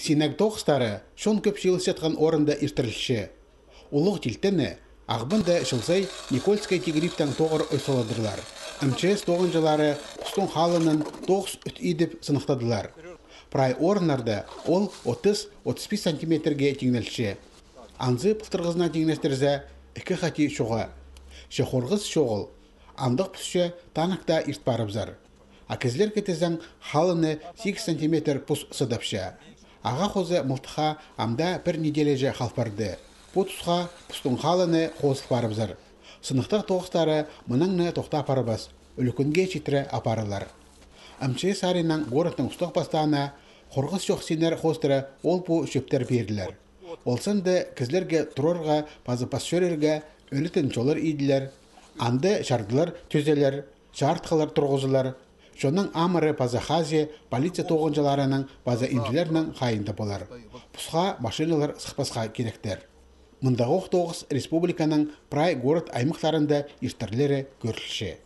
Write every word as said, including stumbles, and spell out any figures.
Синег тоғыстары чон кӧп чыылысчатхан орында иртірілче. Улуғ Тилтені Ағбанда чыл сай Никольская тигірибтең тоғыр ойсаладырлар. М Ч С тоғынҷылары пустың халынаң тоғыс ӱт идіп сыныхтадылар. Прай орыннарда ол отыс-отыс пис сантиметрге тиңнелче. Анзы пылтырғызынаң тиңнестірзе, ікі хати чоға. Че хорғыс чоғыл. Андағ пусча танкта ирт парыбызар. А кізілерге тізең, халыны сигіс сантиметр пус сыдапча. Ағаа хоза мылтыхха амды пір неделяҷа хал парды. Пу тусха пустың халыны хозыл парыбызар. Сыныхтағ тоғыстары мынаң на тохтап парбас, ӱлӱкӱнге читіре апарылар. М Ч С саринаң городтың устағ пастаана хорғыс чох синнер хоостыра ол-пу чӧптер пирілер. Ол санда кізілерге турарға паза пас чӧрерге ӧлетін чоллар иділер, анда чардылар тӧзелер, чарытхылар турғызылар, чонның амыры паза хазии полиция тоғынҷыларының паза имҷілернің хайиинда полар. Пусха машиналар сыхпасха киректер. Мындағох тоғыс республиканың прай город-аймахтарында иртірлері кӧрілче.